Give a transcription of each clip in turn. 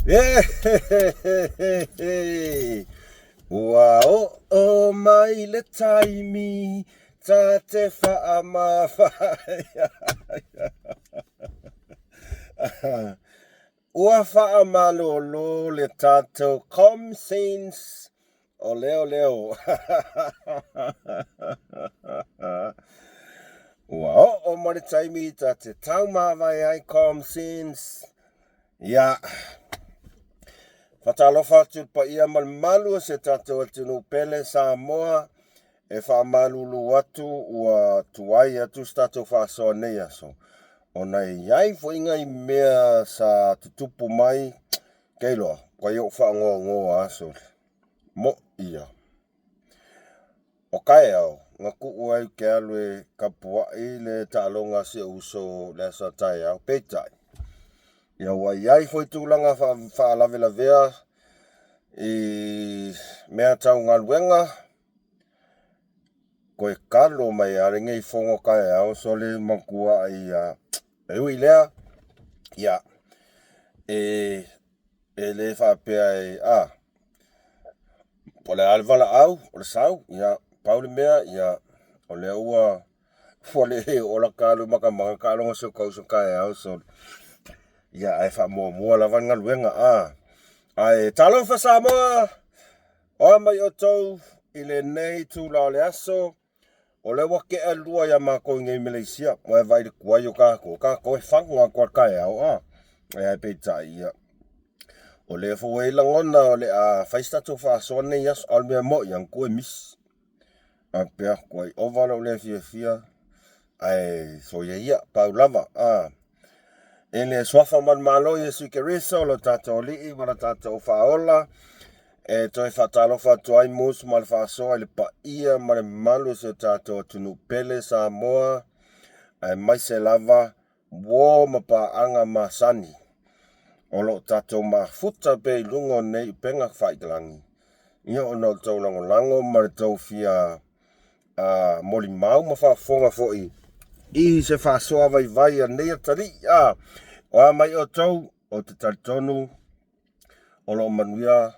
Ehehehehe! Ua oo mai le taimi ta te faamavae ai. Ua faamalolo le tatou Comscenes o Leoleo. Ua oo mai le taimi ta te taumavae ai Comscenes. Ia, faatalofa atu i le paia ma le mamalu o si o tatou atunuu pele Samoa, e faamalulu atu ua tuai atu se tatou faasoa nei aso, ona e i ai foi nai mea sa tutupu mai, keiloa, ua i ou faanoanoa aso mo'i ia. O taeao, na tuu ai ou te alu e tapuai le taaloga a si ou uso i le aso a taeao, peitai, ia ua i ai foi tulaga faalavelavea i mea tau galuega, toe kalo mai lava lenei fono taeao, sole matuai lava. E ui i lea, ia, e le faapea e, a, po o le a le valaau, o le sau, ia, pau le mea, ia, o lea ua ua le oo la ta alu e matamata taaloga a si o ta uso taeao, sole. Ia, ae faamuamua lava le galuega, a. Ae talofa Samoa, o a mai outou i lenei itula o le aso, o lea ua tea le 2 ia matou i nei i Maleisia, ua e vaai i le tuai o tatou, o tatou e fagu atu lava i le taeao, a. Ae peitai, ia, o lea foi ua i ai lagona o le a fai se tatou faasoa lenei aso, a o le mea moi lava, na tuu e misi. Faapea, ua ova lou le fiafia, ae soia ia, pau lava, a. I le suafa manumalo o Iesu Keriso, lo tatou Alii ma lo tatou Faaola, e toe faatalofa atu ai Mus ma le faasoa i le paia ma le mamalu o si o tatou atunuu pele Samoa, aemaise lava uo ma paaga masani o lo o tatou mafuta pea i luga o nei upega tafailagi, ia ona o le tou lagolago ma le tou fia molimau ma faafofoga foi i se faasoa vaivai a lenei atalii. A o a mai outou, ou te talitonu o lo o manuia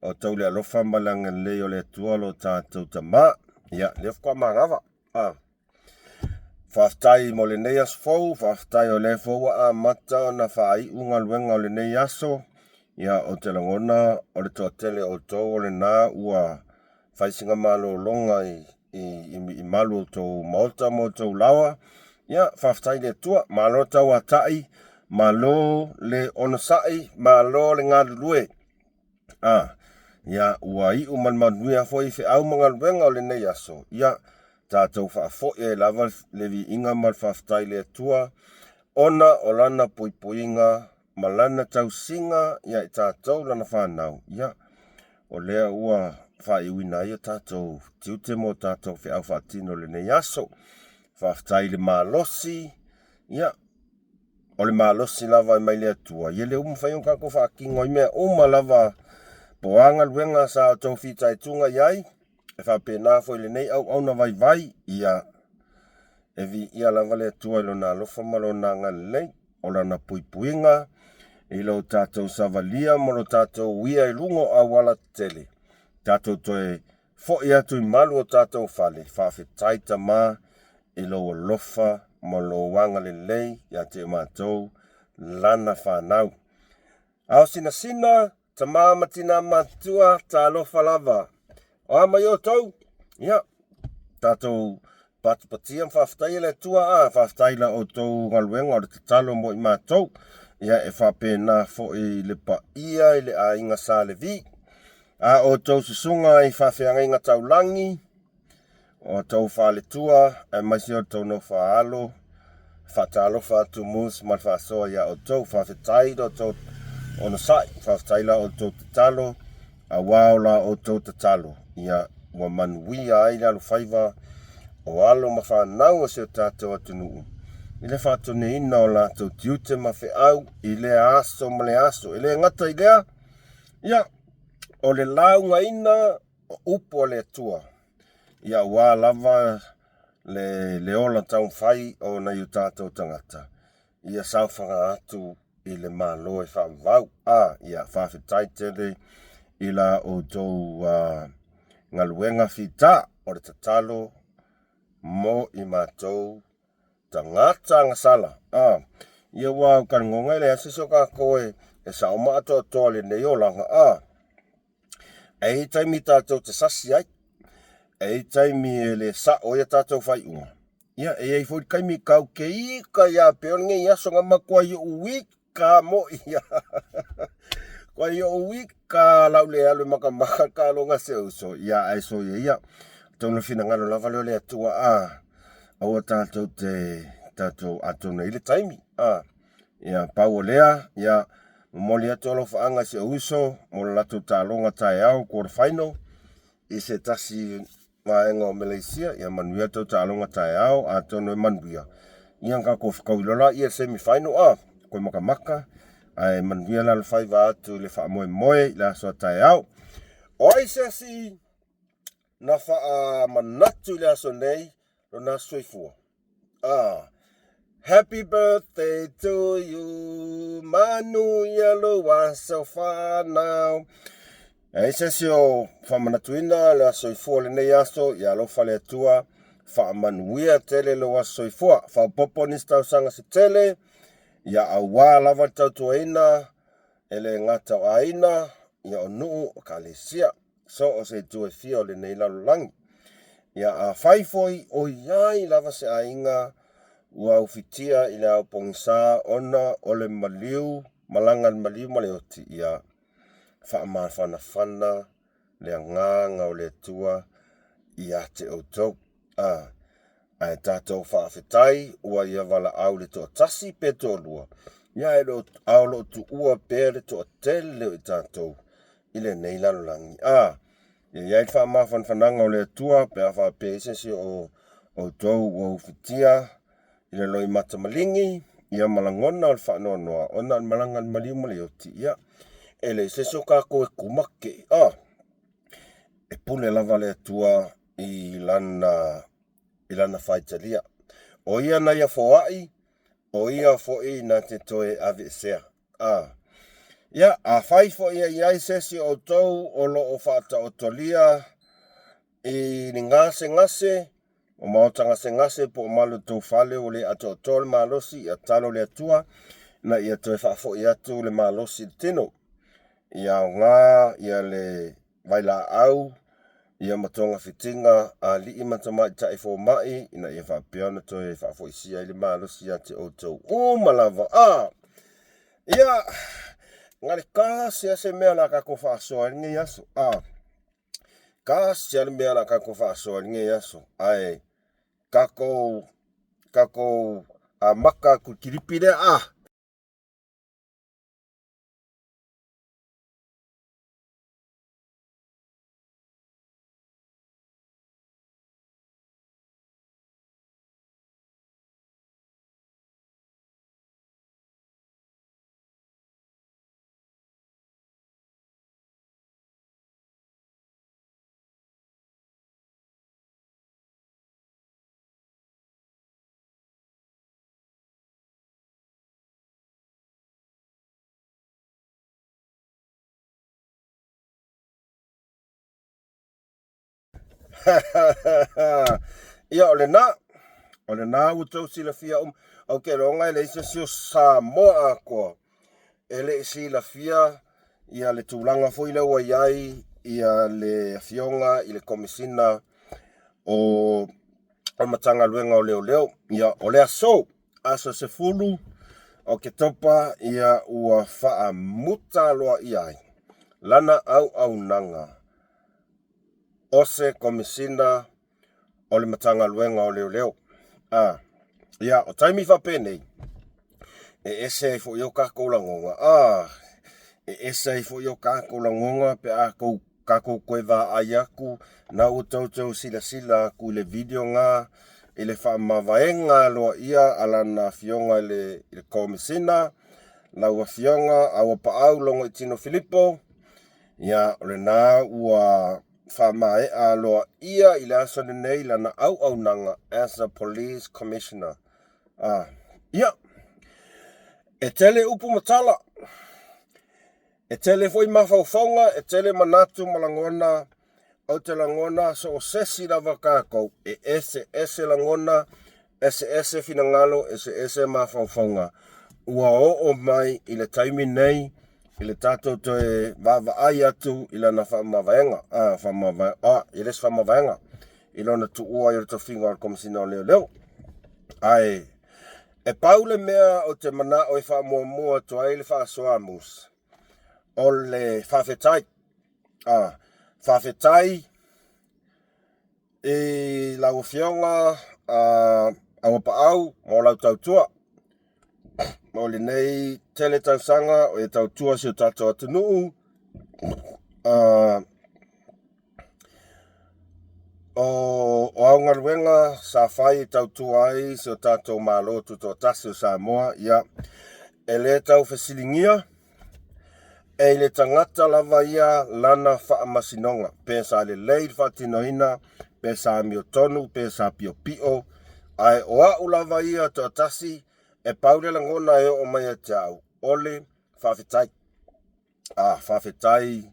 outou i le alofa ma le agalelei o le Atua lo tatou Tama. Ia, lea faatoa manava. A. Faafetai mo lenei aso fou, faafetai o lea foi ua amata ona faaiu galuega o lenei aso. Ia, ou te lagona o le toatele o outou o lena ua fai sina malologa i, i, i, i malu o outou maota ma outou laoa. Ia, faafetai i le Atua, malo tauatai, malo le onosai, malo le galulue. A, ia, ua iu ma le manuia foi feau ma galuega o lenei aso. Ia, tatou faafoi ai lava le viiga ma le faafetai i le Atua, ona o lana puipuiga ma lana tausiga ia i tatou lana fanau, ia, o lea ua faaiuina ai o tatou tiute ma o tatou feau faatino i lenei aso. Faafetai i le malosi, ia, o le malosi lava e mai le Atua, ia lea ua mafai ona tatou faatino ai mea uma lava, po o a galuega sa outou fitaituga i ai, e faapena foi i lenei auauna vaivai, ia, e viia lava le Atua i Lona alofa ma Lona agalelei, o Lana puipuiga i lo tatou savalia ma lo tatou uia i luga o auala tetele, tatou toe foi atu i malu o tatou fale, faafetai Tama i lou alofa ma lou agalelei ia te matou lana fanau. Ao sinasina, tama ma tina matutua, talofa lava. O a mai outou? Ia, tatou patipatia ma faafetaia le Atua, a, faafetai i la outou galuega o le tatalo mo i matou. Ia, e faapena foi le paia i le aiga Sa Levi. A outou susuga i faafeagaiga taulagi, o outou faletua, aemaise o outou nofo-a-alo, faatalofa atu Mus ma le faasoa ia outou. Faafetai lo outou onosai, faafetai la outou tatalo, auā o la outou tatalo, ia ua manuia ai le alofaiva o alo ma fanau o si o tatou atunuu i le faatoneina o latou tiute ma feau i lea aso ma lea aso. E le gata i lea, ia, o le laugaina o upu a le Atua, ia aua lava le, le ola taumafai o nai o tatou tagata, ia saofaga atu. i le Malo e faavavau. A, ia, faafetai tele i la outou galuega fita o le tatalo mo i matou tagata agasala. A, ia ua ka lagoga e leai se isi o kakou e sao ma atoatoa i lenei olaga. A, e i ai taimi tatou te sasi ai, e i ai taimi e le sao ai a tatou faaiuga. Ia, e i ai foi le taimi kau te ita ia pea o lenei aso na matuai ou ita moi ia. Matuai ou ita la le alu e matamata le taaloga a si ou uso. Ia, ae soia ia. Atonu o le finagalo lava lea o le Atua, a, aua tatou te tatou atonu e i ai le taimi. A, ia, pau o lea, ia, momoli atu alofaaga i si ou uso mo le latou taaloga taeao quarter final i se tasi vaega o Maleisia, ia manuia le tou taaloga taeao, atonu e manuia, ia ona tatou fetaui loa laia i le semi final, a, toe matamata, ae manuia le alofaiva atu i le faamoemoe i le aso a taeao. O ai se isi na faamanatu i le aso nei lona aso soifua? Ah, happy birthday to you, manuia lou aso fanau. E ai se isi o faamanatuina le aso soifua o lenei aso, ia alofa le Atua, faamanuia tele lou aso soifua. Faaopoopo nisi tausaga se tele, ia auā lava le tautuaina e le gata o aiga, ia o nuu, o ekalesia. So o se itu e fia o lenei lalolagi. Ia afai foi o i ai lava se aiga ua ufitia i le ao pogisa ona o le maliu, malaga a le maliu ma le oti, ia faamafanafana le agaga o le Atua ia te outou. A, ae tatou faafetai ua ia valaau i le toatasi pe toalua, ia ae a o lo o tuua pea le toatele o i tatou i lenei lalolagi. A, ia i ai le faamafanafanaga o le Atua pe a faapea e i ai se isi o outou ua ufitia i le loimata maligi, ia ma lagona o le faanoanoa ona o le malaga a le maliu ma le oti, ia, e leai se isi o tatou e tumakei. A, e pule lava le Atua i lana i lana faitalia. O ia na ia foai, o ia foi na te toe aveesea. A. Ia, afai foi e i ai se isi o outou o lo o faataotolia i ni gasegase, o maota gasegase po o malu o tou fale ua le atoatoa le malosi, ia tatalo le Atua ina ia toe faafoi atu le malosi i le tino. Ia aoga ia le vailaau ia ma togafitiga a alii ma tamaitai fomai ina ia faapea ona toe faafoisia ai le malosi ia te outou uma lava. A! Ia, na le tasi lava se mea o le a tatou faasoa ai lenei aso. A! Tasi lava le mea o le a tatou faasoa ai lenei aso. Ae tatou, tatou amata atu i le kilipi lea, a! Ia, o lena, o lena ua tou silafia uma. Ou te iloa e leai se isi o Samoa atoa e le i silafia ia le tulaga foi lea ua i ai ia le afioga i le Komesina o le Matagaluega o Leoleo. Ia, o le aso, aso 10 o Oketopa, ia ua faamuta aloaia ai lana auaunaga o se Komesina o le Matagaluega o Leoleo. A, ia, o taimi faapenei, e ese ai foi o tatou lagoga. A, e ese ai foi o tatou lagoga pe a tou tatou toe vaai atu, na ua toutou silasila atu i le video na i le faamavaega aloaia a lana afioga i le Komesina, lau afioga Auapaau Logoitino Filipo, ia, o lena ua faamaea aloaia i le aso lenei lana auaunaga as a Police Commissioner. Ah, ia. E tele upu ma tala, e tele foi mafaufauga, e tele manatu ma lagona, ou te lagona so o sesi lava tatou, e eseese lagona, eseese finagalo, eseese mafaufauga. Ua oo mai i le taimi nei i le tatou toe vaavaai atu i lana faamavaega, a, faamavae, a, i le isi faamavaega, i lona tuua ai o le tofiga o le Komesina o Leoleo. Ae e pau le mea ou te manao e faamuamua atu ai le faasoa a Moose, o le faafetai. A, faafetai i lau Afioga a Auapaau mo lau tautua. Mo lenei tele tausaga o e tautua si o tatou atunuu, o au galuega sa fai e tautua ai si o tatou Malo Tutoatasi o Samoa, ia, e le tau fesiligia, e i le tagata lava ia lana faamasinoga, pe sa lelei le faatinoina, pe sa amiotonu, pe sa piopio, ae o au lava ia toatasi, e pau le lagona e oo mai ia te au, o le faafetai. A, faafetai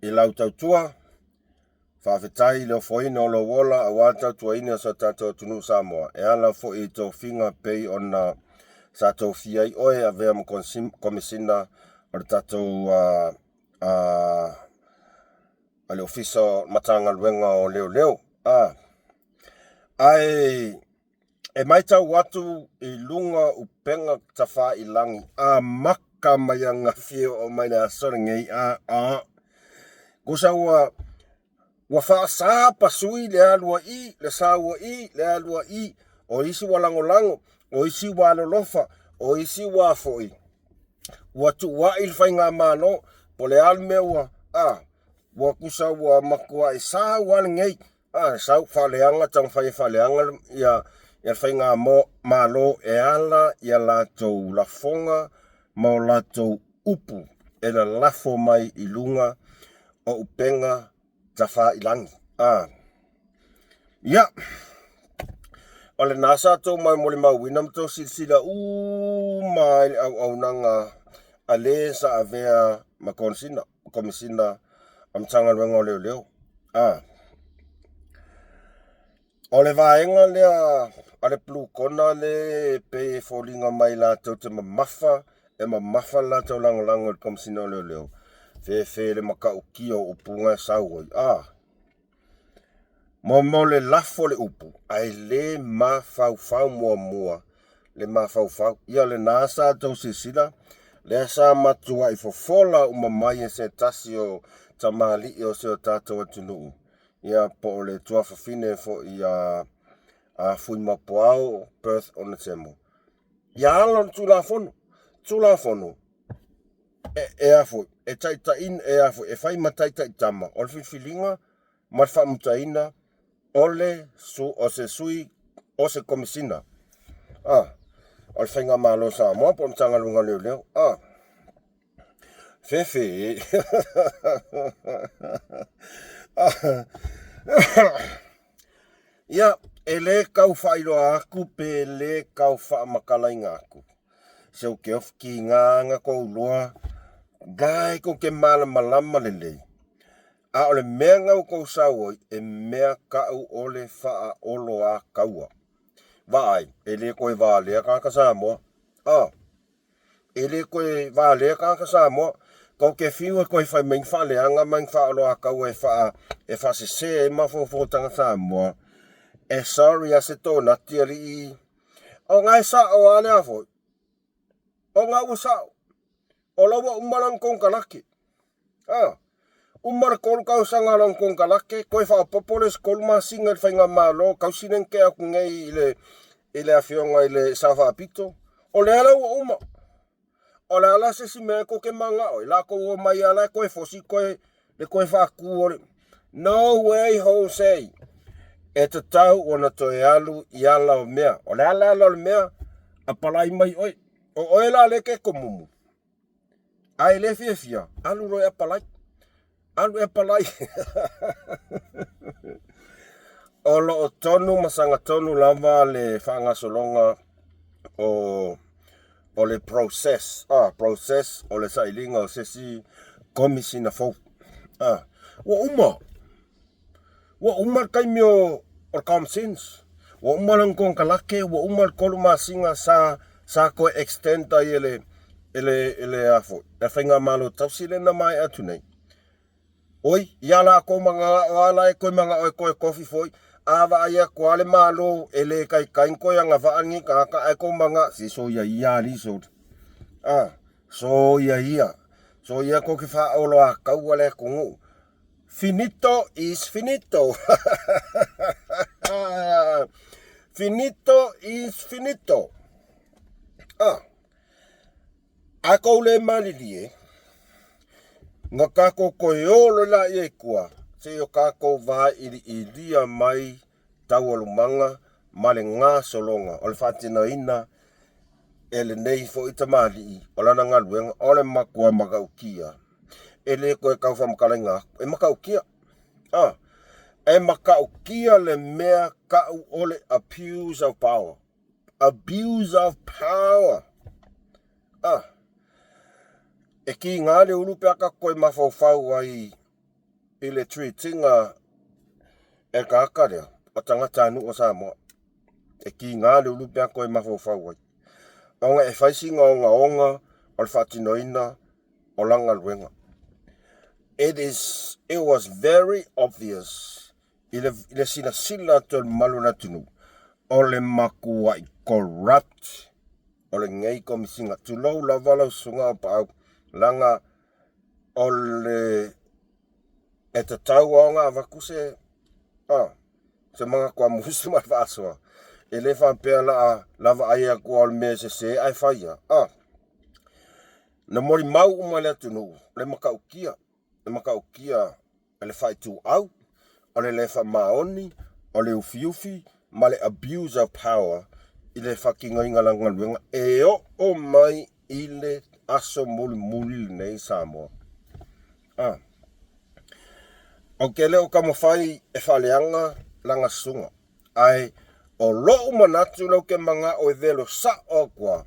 i lau tautua, faafetai i le ofoina o lou ola aua le tautuaina o si o tatou atunuu Samoa, e ala foi i tofiga pei ona sa tofia ai oe e avea ma Komesina o le tatou a le Ofisa o Matagaluega o Leoleo. A, ae e matau atu i luga o upega tafailagi, amata mai ananafi e oo mai le aso lenei, a, a, tusa ua Ua faasa pasui le alu a i, le sau a i, le alu a i. O isi ua lagolago, o isi ua alolofa, o isi ua foi. Ua tuuai le faigamalo, po o le a le mea ua, a, ua tusa ua matuai sau lava lenei, a, sau faaleaga, taumafai e faaleaga ia le faigamalo e ala i a latou lafoga ma o latou upu e lalafo mai i luga o upega tafailagi. A. Ia, o lena sa tou molimauina ma tou silasila uma ai i le auaunaga a le sa avea ma Konesina, Komesina o Matagaluega o Leoleo. A. O le vaega lea a le Blue Corner le e pei e foliga mai latou te mamafa, e mamafa le latou lagolago i le Komesina o Leoleo, fefe le matautia o upu na e sau ai. A. Mo mo le lafo le upu, ae le mafaufau muamua le mafaufau. Ia lena sa tou silasila, lea sa matuai fofola uma mai e se tasi o tamalii o si o tatou atunuu, ia po o le tuafafine foi ia a Fuimapuao Perth Onetemo. Ia ala o le Tulafono, Tulafono e, e a foi, e taitaiina, e a foi, e fai ma taitaitama o le filifiliga ma le faamutaina o le su, o se sui o se Komesina a o le Faigamalo o Samoa po o le Matagaluega o Leoleo a. Fefe. Ia, e le tau faailoa atu pe le tau faamatalaina atu. Se ou te ofi kiga na tou iloa, la e tou te malamalama lelei. A o le mea na ua tou sau ai, e mea tau o le faaoloataua. Vaai, e le toe valea tagata Samoa. A. E le toe valea tagata Samoa. Tou te fiu e toe fai mai ni faaleaga ma ni faaoloataua e faa e faasese ai mafaufau o tagata Samoa. E sorry a se tonati alii. O na e sao a lea foi. O na ua sao. O la ua uma lana konekarate. A, uma le 3 tausaga o lana konekarate, toe faaopoopo le isi 3 masina i le faigamalo, tausi lea na tea atu nei i le i le afioga i le Sao Faapito. O lea la ua uma. O le a la se isi mea tou te manao ai? Latou omai lava la e toe fosi toe le toe faatu o le No way Jose! E tatau ona toe alu i ala o mea. O le a le ala o le mea? Apalai mai oe. O oe la lea e te tomumu. A e le fiafia, alu loa e apalai. Alu e apalai. O lo o tonu ma sagatonu lava le faagasologa o o le process, a, process o le sailiga o se isi Komisina fou. A, ua uma. Ua uma le taimi o le common sense. Ua uma lana konekarate, ua uma le 3 masina sa sa toe extend ai e le e le e le a foi, e faigamalo tausi lea na maea atu nei. Oi, ia latou manao a la e toe manao e toe tofi foi, a vaai atu lava le Malo e le taitai ona toe agavaa lenei tagata ae tou manao, se soia ia alii sole. A, soia ia. Soia tou te faaoloataua le atunuu. Finito is finito. Finito is finito. Ah. A kou le malilie, na tatou toe o loa laia i tua, seia o tatou vailiilia mai taualumaga ma le gasologa o le faatinoina e lenei foi tamalii o lana galuega o le matua matautia e le toe tau faamatalaina atu, e matautia. A, e matautia le mea tau o le abuse of power. Abuse of power. A, e kiga le ulu pe a tatou toe mafaufau ai i le treat ina e le tagata lea o tagatanuu o Samoa. E kiga le ulu pe a toe mafaufau ai. Ona e fai sina ogaoga o le faatinoina o lana galuega. It is, it was very obvious i le, i le silasila atu e le mamalu o le atunuu, o le matuai corrupt o lenei Komesina. Tulou lava lau susuga Aupaau, leaga o le e tatau lava ona avatu se a se manatu a musu ma le faasoa. E le faapea la a lavaai atu o le mea e sese ae fai lava. A na molimau uma le atunuu le matautia, le matautia e le faaituau, o le le faamaoni, o le ufiufi ma le abuse of power i le faatinoina o lana galuega e oo mai i le aso mulimuli lenei i Samoa. A. Ou te le o taumafai e faaleaga lana susuga, ae o lou manatu lea ou te manao e velo sao atu lava,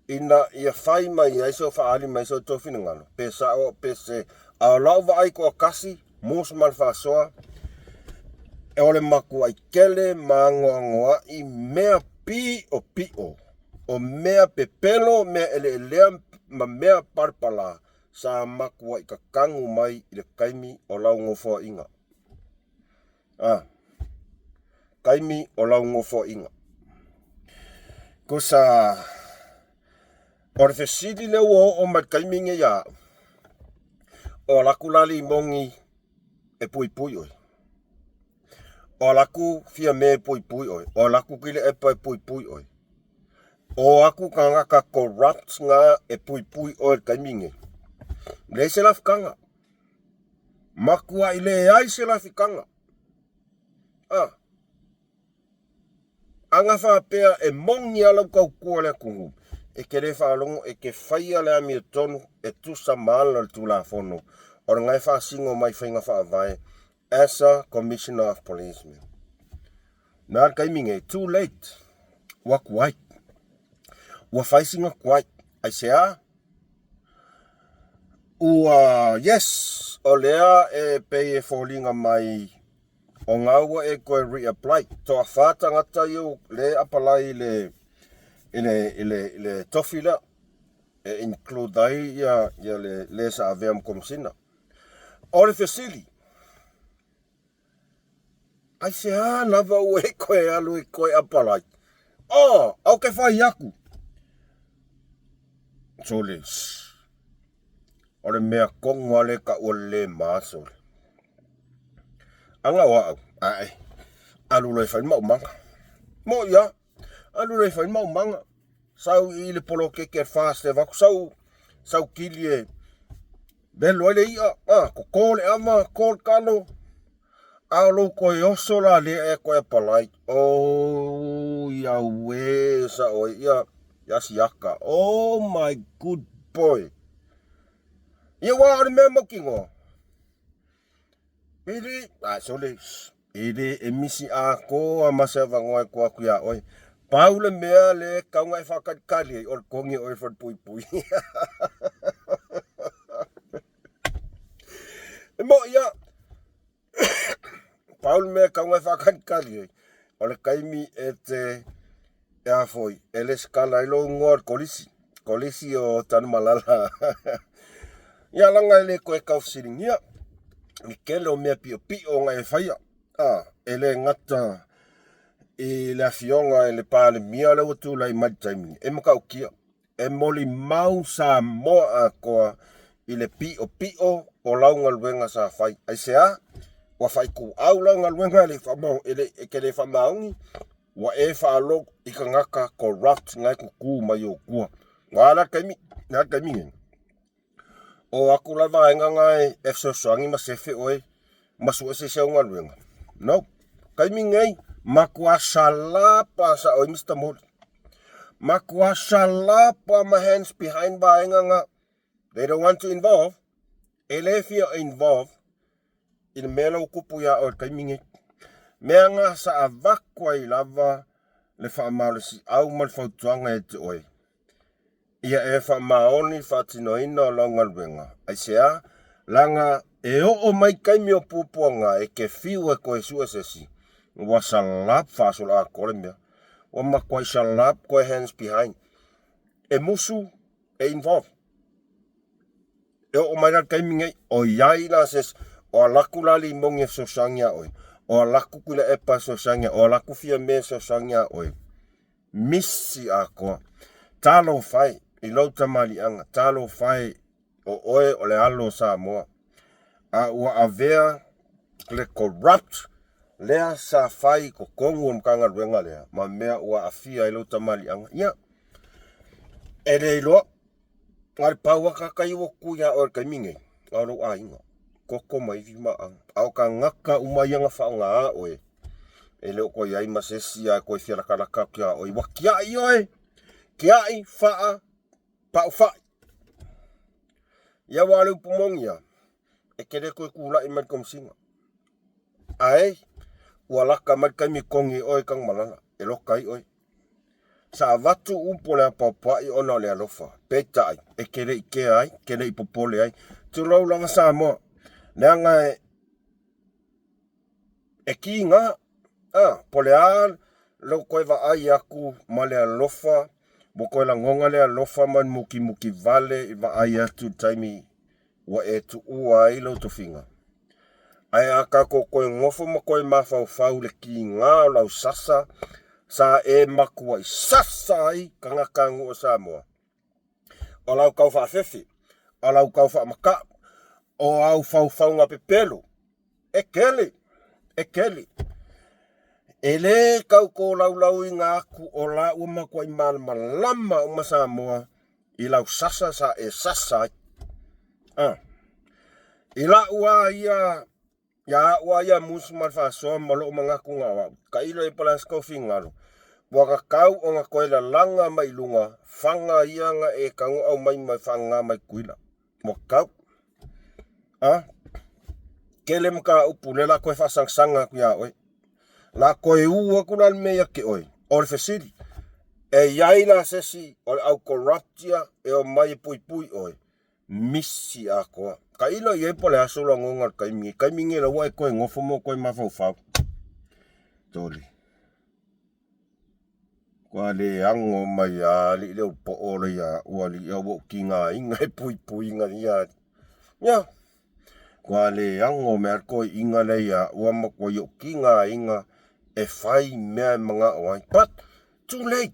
ina ia fai mai ai so faaali mai so outou finagalo, pe sao pe sese. A o lau vaai toatasi, musu ma le faasoa, o le matuai tele ma anoanoai mea piopio, o mea pepelo, mea eleelea ma mea palapala sa matuai tatanu mai i le taimi o lau nofoaiga. A, taimi o lau nofoaiga. Tusa, o le fesili lea ua oo mai le taimi nei ia au, o alaku la limoni e puipui oe? O alaku Fiame e puipui oe? O alaku Tuilaepa e puipui oe? O aku tagata corrupt na e puipui oe i le taimi nei? Leai se lafutaga. Matuai leai se lafitaga. A. Ana faapea e moni lava lau tautua i le atunuu, e te le faalogo, e te faia le amiotonu e tusa ma ala o le Tulafono o lena e faasino mai faiga faavae as a Commissioner of Police. Na le taimi nei, too late. Ua tuai. Ua fai sina tuai. Aisea? Ua, yes, o lea e pei e foliga mai o ngā ua e koe reapply. Toawhā tangata i o le apalai i le, i le, i le, i le tofi lea e include ai ia, ia le, le sa avea ma komisina. O le fesili, Aisea lava ua e koe alu e koe apalai? Oh, au ke whai aku. Sole, shh. O le mea kongo ale ka ua le mā, sole. Anga o au, ae, alu loa e fai le maumaga. Mo ia, alu loa e fai le maumaga. Sau i le polokeke fast e avatu sau, sau kili e velo ai le i'a, a, koko le ava, koko le kalo, a o lou toe oso la lea e toe apalai. Oh, ia uē sa'o ai, ia, ia siaka. Oh my good boy. Ia aua o le mea mautinoa, e le, a sole, e le e misi atoa ma se avanoa e tuu atu iā oe. Pau le mea lea e tatau ona e faatalitali ai, o le togi o oe i le falepuipui. E moni lava, pau le mea e tatau ona e faatalitali ai, o le taimi e te e a foi, e lesitala ai lou igoa i le Kolisi, Kolisi o Tanumalala. Ia leaga e le toe tau fesiligia le tele o mea piopio na e faia. A, e le gata i le afioga i le Palemia lea ua tulai mai i le taimi nei, e matautia, e molimau Samoa atoa i le piopio o lau galuega sa fai. Aisea? Ua faaituau lau galuega e te le faamaoni, ua e faalogo i tagata corrupt na e tutu mai ou tua. Ua a la le taimi? Le a le taimi nei? O atu la vaega na e fesoasoani ma sefe oe ma sue se isi au galuega. No. Taimi nei, matua salapa sao ai Mister Moli. Matua salapa ma hands behind vaega na. They don't want to involve. E le fia involve i le mea la ua tupu iā oe i le taimi nei. Mea na sa avatu ai lava le faamalosiau ma le fautuaga ia te oe. Ia e faamaoni le faatinoina o lau galuega. Aisea? Leaga e oo mai taimi o puapuaga e te fiu e toe sue se isi, ua salap faasoloatoa le mea. Ua matuai salap toe hands behind. E musu, e involve. E oo mai la le taimi nei, o i ai la se isi, o alu atu la Limoni e fesoasoani iā oe, o alu atu Tuilaepa e fesoasoani iā oe, o alu atu Fiame e fesoasoani iā oe. Misi atoa. Talofa e i lou tamaliiaga, talofa e o oe o le alo o Samoa, a ua avea le corrupt lea sa fai i totonu o le Matagaluega lea ma mea ua aafia ai lou tamaliiaga. Ia, e le iloa, na o le pau lava tagata ia ua tutu ia oe i le taimi nei, na o lou aiga, toto ma ivi ma aano. A o tagata uma ia na faaaoga oe, e le o toe i ai ma se isi lava e toe fia latalata atu ia oe. Ua tiai oe, tiai faa paufai. Ia aua o le upu moni lava, e te le toe tulai mai i le Komesina. Ae ua lata mai le taimi e togi ai oe e Tanumalala, e loka ai oe. Sa avatu upu o le apoapoai ona o le alofa, peitai, e te le i kea ai, e te le i popole ai. Tulou lava Samoa, leaga e E kiga, a, po o le a lou toe vaai atu ma le alofa, ua toe lagona le alofa ma le mukimuki vale i vaai atu i le taimi ua e tuua ai lou tofiga. Ae a tatou toe nofo ma toe mafaufau i le kiga o lau sasa sa e matuai sasa ai tagata-nuu o Samoa, o lau tau faafefe, o lau tau faamatau, o au faufauga pepelo, e tele, e tele. E le tau tolaulauina atu o la ua matuai malamalama uma Samoa i lau sasa sa e sasa ai. Ah. I la'u a ia Ia a'u a ia musu ma le faasoa ma lo'u manatu na o a'u, tailo ai po o le a se tou finagalo, ua tatau ona toe lalaga mai i luga faga ia na e tago aumai mai faga mai Tutuila. Ua tatau. A? Tele mataupu lea o le a toe faasagasaga atu ia oe. O le a toe u atu la le mea ia te oe. O le fesili, e i ai la se isi o le au corrupt ia e omai e puipui oe? Misi atoa. Tailo i ai po o le a sou lagona o le taimi nei. Taimi nei la ua e toe nofo ma toe mafaufau. Toli. Kua le ago mai a alii le upoo le ia ua alii ia ua tigaina e puipuiga ia. Ia. Kua le ago mai a toeaiina le ia ua matua i tigaina e fai mea e manao ai. But too late.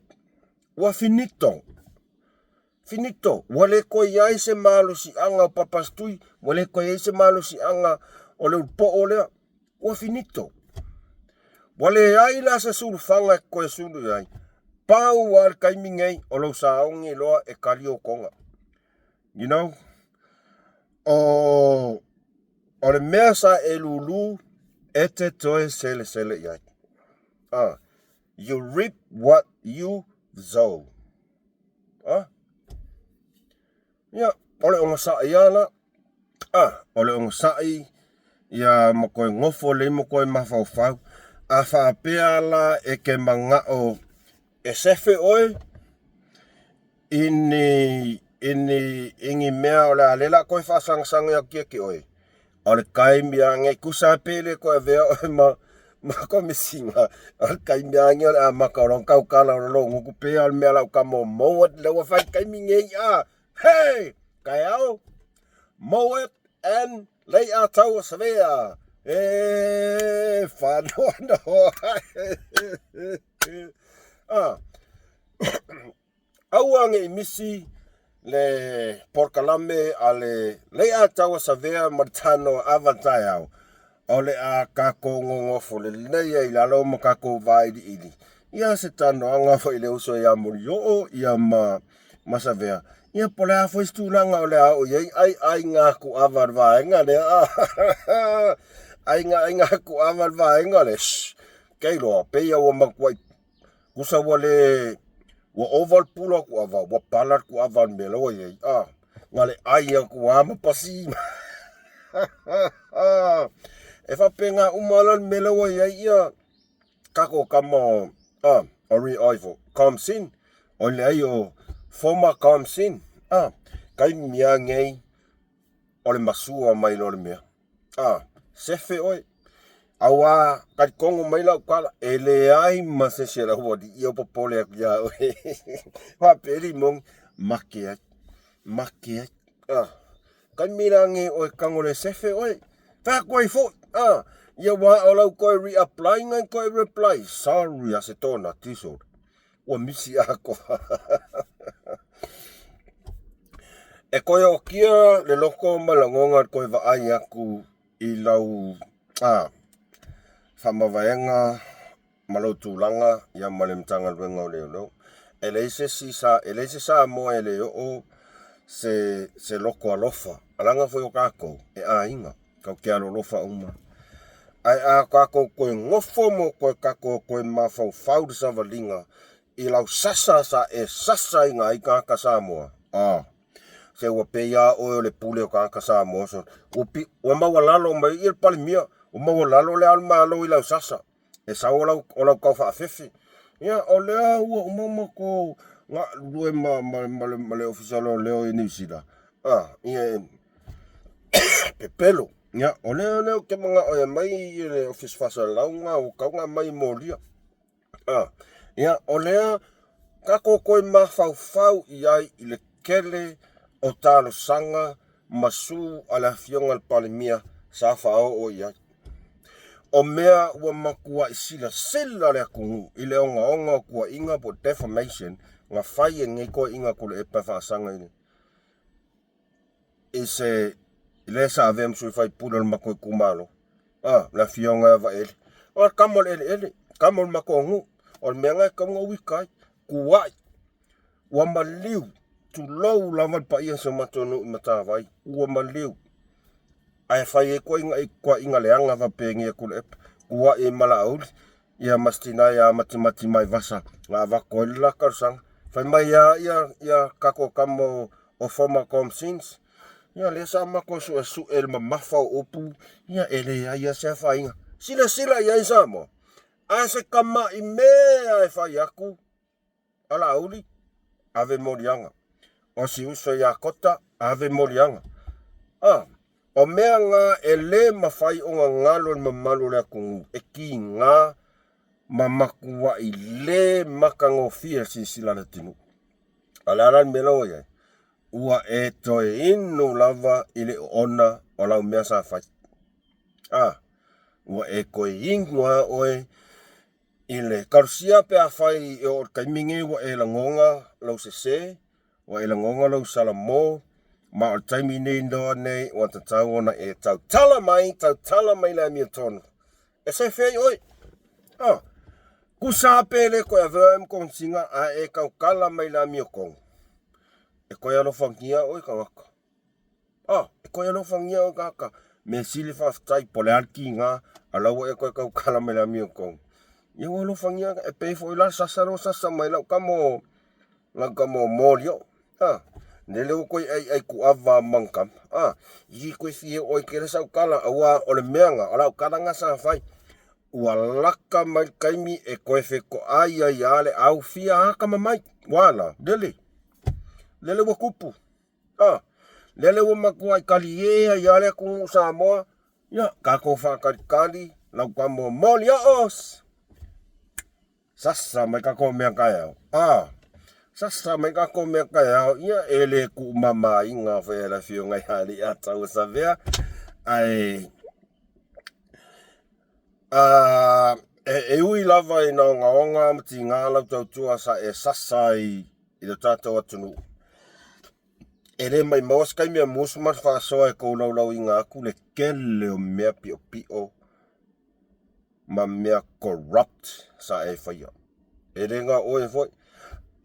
Ua finito. Finito, ua le toe i ai se malosiaga o Papastui, ua le toe i ai se malosiaga o le ulupoo lea. Ua finito. Ua leai la se sulufaga e toe sulu i ai. Pau lava le taimi nei o lou saogi loa e tali ou toga. You know? O, o le mea sa e lulu, e te toe selesele i ai. Ah, you reap what you sow. A? Ia, o le ogasai lava la. A, o le ogasai, ia ma koe nofo lelei ma koe mafaufau. A faapea la e te manao E sefe oe i ni, i ni, i ni mea o le a le la koe faasagasagi atu ia te oe, o le taimi lava nei, tusa pe le toe avea oe ma, ma komesina, o le taimi lava nei o le amata o lona tautala o le logutu pei lava o le mea lau tama o Mowat lea ua fai i le taimi nei a! Hey! Taeao! Mowat and Lei'ataua Savea! E faanoanoa! Ah. Aua ne i misi le polokalame a le Lei'ataua Savea ma le Tanoa Ava Taeao, o le a tatou nonofo lelei ai i lalo ma tatou vailiili ia se talanoaga foi i le uso ia Molioo ia ma ma Savea, ia po o le a foi se tulaga o le a oo i ai, ai aiga kuava le vaega lea. Aiga aiga kuava le vaega lea. Shh, keiloa, pei ua matuai Tusa ua le ua ova le pula o kuava, ua pala le kuava o le mea la ua i ai. Ah, na le ai atu lava ma pasi. E faapena uma la le mea la ua i ai ia tatou tama o ah, o re oi fo Comsin, o le ai o former Comsin. Ah, taimi lava nei o le masua mai loa le mea. A, sefe oe. Auā, talitonu mai lau tala, e leai ma se isi o le aualii o popole atu iā oe. Faapea le moni, make ai, make ai. A, taimi la nei oe tago le sefe oe. Fai atu ai foi, a, ia wā o lau toe reapply ngai toe reply. Sorry a se tona tisol. Ua misi atoa. E toe ootia le loto ma lagona le toe vaai atu i lau a, faamavaega ma lou tulaga ia ma le Matagaluega o Leoleo. E leai se isi sa, e leai se Samoa e le oo se, se loto alofa, leaga foi o tatou e aiga, tatou te alolofa uma. Ae a tatou toe nofo ma toe tatou toe mafaufau i le savaliga i lau sasa sa e sasaina ai tagata Samoa, a, se ua pei lava oe o le pule o tagata Samoa sole. Ua pi, ua maualalo mai ia le Palemia, ua maualalo le Ao o le Malo i lau sasa, e sau o lau, o lau taufaafefe. Ia, o lea ua uma ona matou galulue ma, ma, ma, le, ma le Ofisa o Leoleo i Niu Sila, a, ia, pepelo. Ia, o lea, lea ou te manao e aumai le Ofisa Faasalalauga ua tatau ona aumai e molia. A, ia, o lea tatou toe mafaufau i ai i le tele o talosaga ma su a le Afioga i le Palemia sa faaoo i ai. O mea ua matuai silasila le atunuu i le ogaoga o tuuaiga po o defamation na fai e lenei toeaina Tuilaepa e faasaga i le i se le sa avea ma sui faipule o le matou itumalo, a, le afioga ia Vaele. O le tama o le eleele, tama o le matou nuu. O le mea lena e tatau ona uika ai, tuuai. Ua maliu, tulou lava le paia o si o matou nuu i Matavai, ua maliu. Ae fai ai toaiga leaga faapenei a Tuilaepa, tuuai ai ma Laauli. Ia ma si tina ia Matimati Maivasa na avatu ai le la talosaga. Fai mai a ia ia tatou tama o, o former Comsins, ia lea sa matou suesue le mamafa o upu, ia e leai a se afaina. Silasila i ai Samoa, a se tama'i mea e fai atu, a Laauli, ave moliaga. O si uso ia Kota, ave moliaga. A, o mea na e le mafai ona galo e le mamalu o le atunuu, e tiga ma matuai le matagofie le silasila a le atunuu. A o le a la le mea la ua i ai? Ua e toe inu lava i le oona o lau mea sa fai. A, ua e toe inu lava oe I le Kalosia pe afai e oo i le taimi nei ua e lagona lou sese, ua e lagona lou salamo, ma o le taimi nei noa nei ua tatau ona e tautala mai, tautala mai le amiotonu. E sefe ai oe. Ah, tusa pe le toe avea oe ma konesina ae e tautala mai le amiotonu. E toe alofagia oe tagata. Ah, e toe alofagia oe tagata. Mea sili faafetai po o le a le tiga, a o la ua e toe tautala mai le amiotonu. Ia ua alofagia e pei foi la sasa lea ua sasa mai lau tama o lau tama o Molioo. Ah, lele ua toe aiai kuava ma ni tama. Ah, i toe fia oo ai tele sau tala, aua o le mea na, o lau tala na sa fai. Ua laka mai le taimi e toe fetoai ai lava le au fia atamamai. Ua ala, lele. Lele ua tupu. A, lele ua matuai talie ai lava le atunuu o Samoa. Ia, tatou faatalitali lau tama o Moliaos. Sasa mai tatou mea taeao. A, sasa mai tatou mea taeao. Ia, e le tuumamaina foi e le afioga ia Alii Atauasavea. Ae, a, e, e ui lava ina ogaoga ma tiga lau tautua sa e sasa ai i le tatou atunuu. E le maimauina se taimi e musu ma le faasoa e tou laulauina atu le tele o mea piopio ma mea corrupt sa e faia. E le na o oe foi,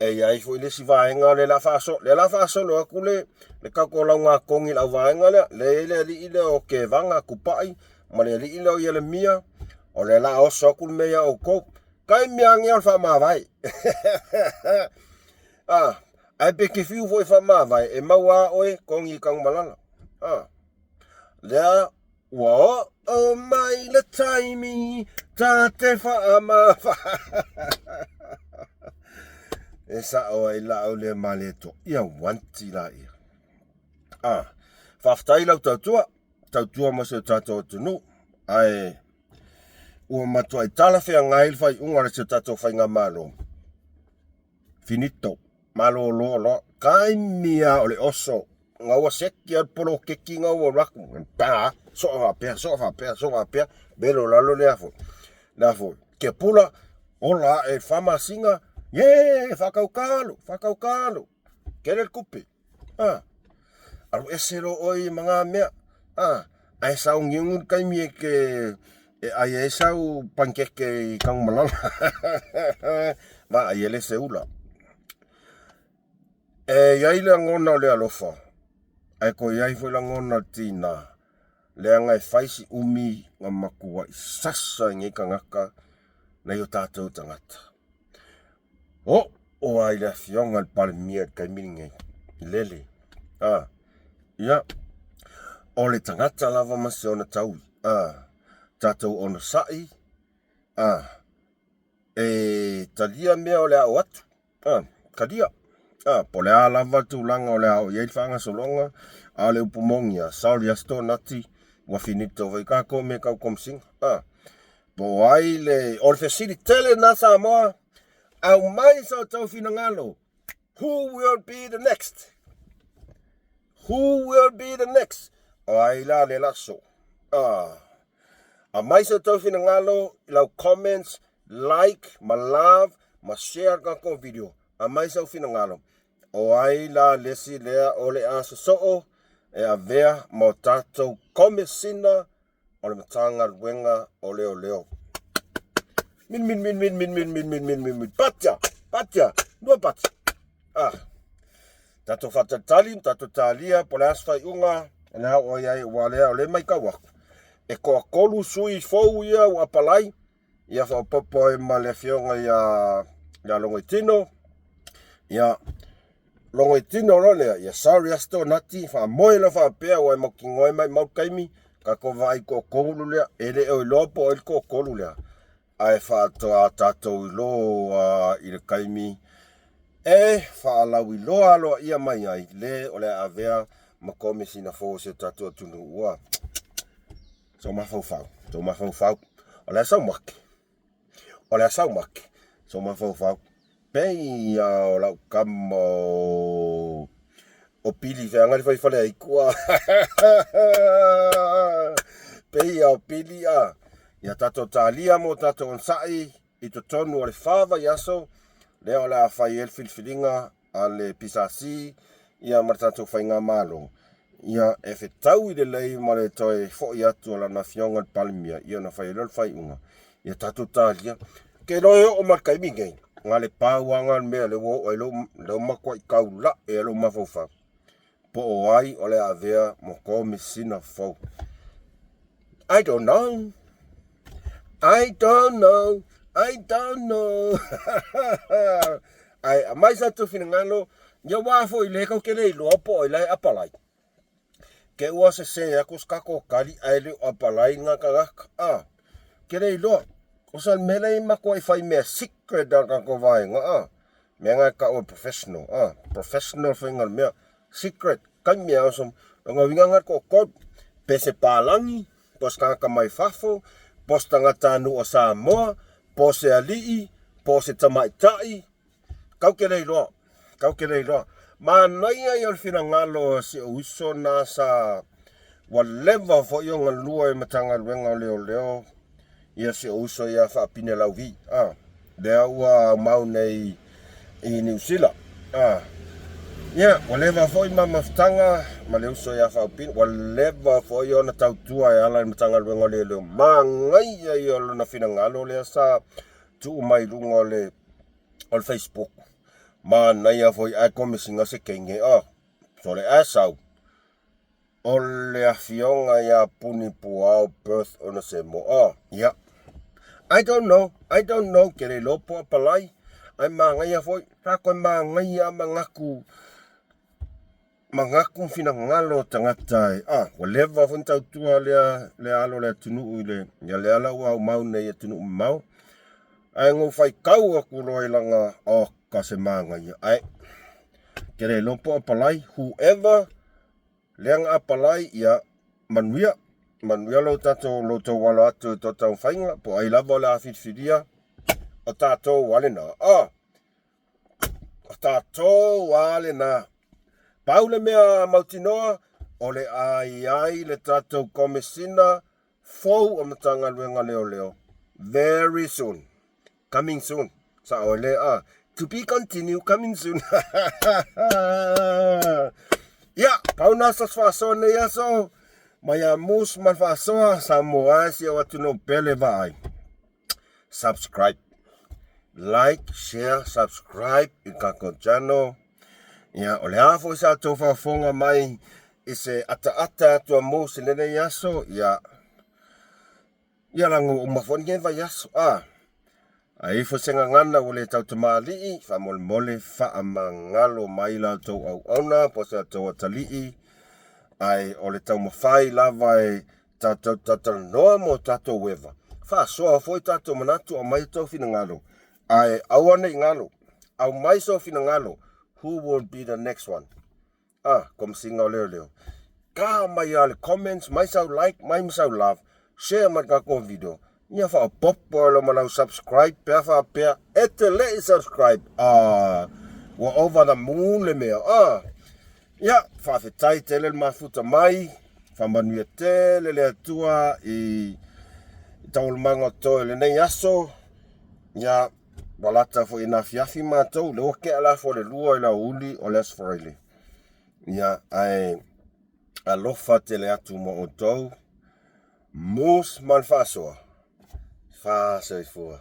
e i ai foi le isi vaega lea o le a faasolo, lea o le a faasolo atu le, le tatou laugatogi i le auvaega lea, lea e i ai le alii lea o Kevaga Tupai ma le alii lea o Ielemia, o lea o le a oso atu le mea ia outou. Taimi lava lenei o le faamavae. Ah, ae pe te fiu foi e faamavae, e maua lava oe togi i Tanumalala. Ah, lea ua oo mai le taimi ta te faamavae. E sao ai lau lea maleto. Ia wanti laia. Ah, faafetai lau tautua, tautua mo si o tatou atunuu. Ae ua matuai talafeagai le faaiuga o si o tatou faigamalo. Finito. Malolo loa. Taimi lava o le oso. Na ua seki lava le poloketi na ua alu atu. Pa! Soa faapea, soa faapea, soa faapea. Velo lalo le a foi. Le a foi. Tiapula, ola ae fa masina. Ie! Faatautalo, faatautalo. Tele le tupe. A. Alu ese loa oe ma na mea. A. Ae sauniuni le taimi e te e ai ai sau panikeke i Tanumalala. Vaai e le se ula. E i ai le lagona o le alofa, ae toe i ai foi lagona o le tiga, leaga e fai si umi na matuai sasa i nei tagata nai o tatou tagata. Oo lava i le afioga i le Palemia i le taimi lenei, lele. A, ia, o le tagata lava ma si ona taui, a, tatou onosai, a, e talia mea o le a oo atu, a, talia. A, po o le a lava le tulaga o le a oo i ai le faagasologa, a o le upu moni lava, sorry lava Nati, ua finito foi tatou mea tau Komesina. A, po o ai le, o le fesili tele lena Samoa, aumai so outou finagalo, who will be the next? Who will be the next? O ai la le laso? Ah. Aumai so outou finagalo i lau comments, like, ma love, ma share tatou video. Aumai sou finagalo. O ai la le isi lea o le a sosoo e avea ma o tatou Komesina o le Matagaluega o Leoleo. Min min min min min min min min min min min patia patia lua patia ah tatou faatalitali tatou talia po o le a se faaiuga o le a oo i ai aua lea o lea e matau atu e toatolu sui fou ia ua apalai ia faaopoopo ai ma le afioga ia ia Logoitino ia Logoitino loa lea ia sorry Asto Nati faamoe loa faapea ua e mautinoa e maumau le taimi tatou vaai toatolu lea e le o iloa po o ai le toatolu lea ae faatoa tatou iloa i le taimi e faalauiloa aloaia mai ai le o le a avea ma Komesina fou o si o tatou atunuu ua Sou mafaufau, sou mafaufau. O le a sau make? O le a sau make? Sou mafaufau. Pei a o lau tama o o Pili feaga le fai fale aitu a. Pei a o Pili a. Ia tatou talia mo tatou onosai i totonu o le fa vaiaso lea o le a fai ai le filifiliga a le PSC ia ma le tatou faigamalo, ia e fetaui lelei ma le toe foi atu o lana afioga i le Palemia, ia ona fai ai lea o le faaiuga, ia tatou talia. Ke iloa e oo mai le taimi nei, na le pau lava na o le mea lea ua oo ai lou, lea ua matuai taulai ai lou mafaufau, po o ai o le a avea ma Komesina fou. I don't know. I don't know. I don't know. Ae aumai sa tou finagalo, ia aua foi le tou te le iloa po o ai la e apalai. Ke ua sese atu se tatou tali ae le o apalai na tagata. Ah, ke le iloa. Osa le mea lea e matuai fai mea secret a le tatou vaega a. Mea na e tau o professional a. Professional faiga o le mea. Secret. Taimi a oso. Lona uiga na o le toatolu. Pe se palagi, po o se tagata mai fafo, po o se tagatanuu o Samoa, po o se alii, po o se tamaitai, Tau te le iloa, tau te le iloa. Manaia ia o le finagalo o si ou uso na sa ua leva foi o galue i Matagaluega o Leoleo ia si ou uso ia Faapine Lauvi, a, lea ua aumau nei i Niu Sila. A, ia, ua leva foi ma mafutaga ma le uso ia Faapine, ua leva foi ona tautua e ala i le Matagaluega o Leoleo. Manaia ia o lona finagalo lea sa tuu mai luga o le o le Facebook. Manaia foi ae komesina se teine a. Sole ae sau. O le afioga ia Puni Puao Berth Onesemo a. Ia. I don't know, I don't know, ke le iloa po o apalai, ae manaia foi, sa toe manaia lava manatu manatu ma finagalo o tagata e, a, ua leva foi ona tautua lea, lea alo o le atunuu i le, ia lea la ua aumau nei i atunuu mamao. Ae na ou faitau atu loa i lana, oka se manaia, ae ke le iloa po o apalai, whoever lea na apalai, ia manuia, manuia lo tatou, lo tou alo atu i to taumafaiga, po o ai lava o le a filifilia, o tatou a lena, a. O tatou a lena. Pau le mea mautinoa, o le a i ai le tatou Komesina fou o Matagaluega Leoleo very soon. Coming soon. Sao ai lea, a. To be continue, coming soon. Ia, pau na sa faasoa nei aso, mai a Moose ma le faasoa, Samoa e si ou atunuu pele vaai. Subscribe. Like, share, subscribe i le tatou channel. Ia, o le a foi sa outou faafofoga mai i se ataata atu a Moose i lenei aso, ia, ia laga ua uma foi lenei vaiaso. A, a ifo se gagana ua le tautamalii, faamolemole faamagalo mai la outou auauna po o se outou atalii, ae o le taumafai lava e tatou talatalanoa mo tatou eva, faasoa foi tatou manatu, aumai outou finagalo, ae aua ne i galo, aumai sou finagalo, who will be the next one? Ah, Komesina o Leoleo. Ka mai a le comments, mai sau like, mai ma sau love, share mai le tatou video, ia faaopoopo ai loa ma lau subscribe pe a faapea e te le i subscribe. Ah, ua over the moon le mea. Ah, ia, faafetai tele le mafuta mai, faamanuia tele le Atua i taualumaga o totoe o lenei aso. Ia, ua lata foi ina afiafi matou, lea ua tea le afa o le 2 i le aoauli o le Aso Faraile. Ia, ae alofa tele atu mo outou. Moose ma le faasoa. Fa soifua.